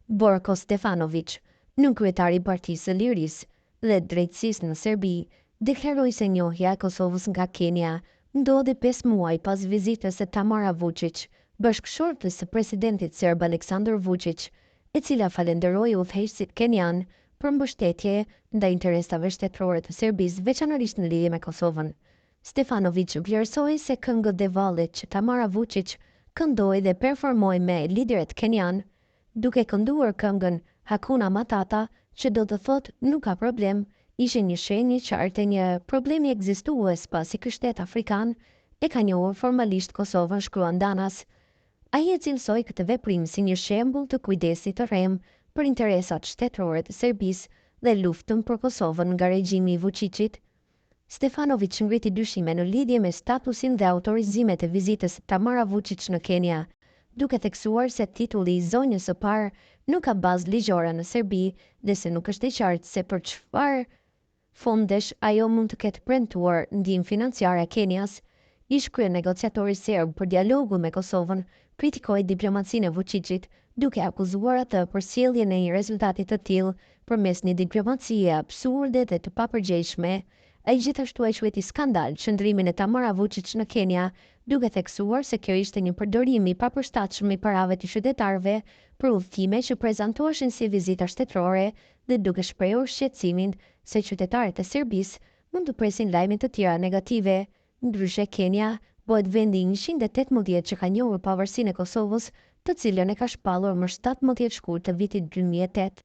Borko Stefanoviç, nënkryetari i Partisë së Lirisë dhe Drejtësisë në Serbi, deklaroi se njohja e Kosovës nga Kenia ndodhi pesë muaj pas vizitës së Tamara Vuçiç, bashkëshortes së presidentit serb Aleksandër Vuçiç, e cila falënderoi udhëheqësit kenianë për mbështetje ndaj interesave shtetërore të Serbisë, veçanërisht në lidhje me Kosovën. Stefanoviç vlerësoi se këngët dhe vallet që Tamara Vuçiç këndoi dhe performoi me liderët kenianë, duke kënduar këngën Hakuna Matata, që do të thotë nuk ka problem, ishin një shenjë e qartë e një problemi ekzistues pasi ky shtet afrikan e ka njohur formalisht Kosovën, shkruan Danas. Ai e cilësoi këtë veprim si një shembull të kujdesit të rremë për interesat shtetërore të Serbisë dhe luftën për Kosovën nga regjimi i Vuçiçit. Stefanoviç ngriti dyshime në lidhje me statusin dhe autorizimet e vizitës së Tamara Vuçiç në Kenia, duke theksuar se titulli i Zonjës së Parë nuk ka bazë ligjore në Serbi dhe se nuk është e qartë se për çfarë fondesh ajo mund të ketë premtuar ndihmë financiare Kenias. Ish-kryenegociatori serb për dialogun me Kosovën kritikoi diplomacinë e Vuçiçit, duke akuzuar atë për sjelljen e një rezultati të tillë përmes një diplomacie absurde dhe të papërgjegjshme. Ai gjithashtu e quajti skandal qëndrimin e Tamara Vuçiç në Kenia, duke theksuar se kjo ishte një përdorim i papërshtatshëm i parave të qytetarëve për udhëtime që prezantoheshin si vizita shtetërore dhe duke shprehur shqetësimin se qytetarët e Serbisë mund të presin lajme të tjera negative. Ndryshe, Kenia bëhet vendi i 118 që ka njohur pavarësinë e Kosovës, të cilën e ka shpallur më 17 shkurt të vitit 2008.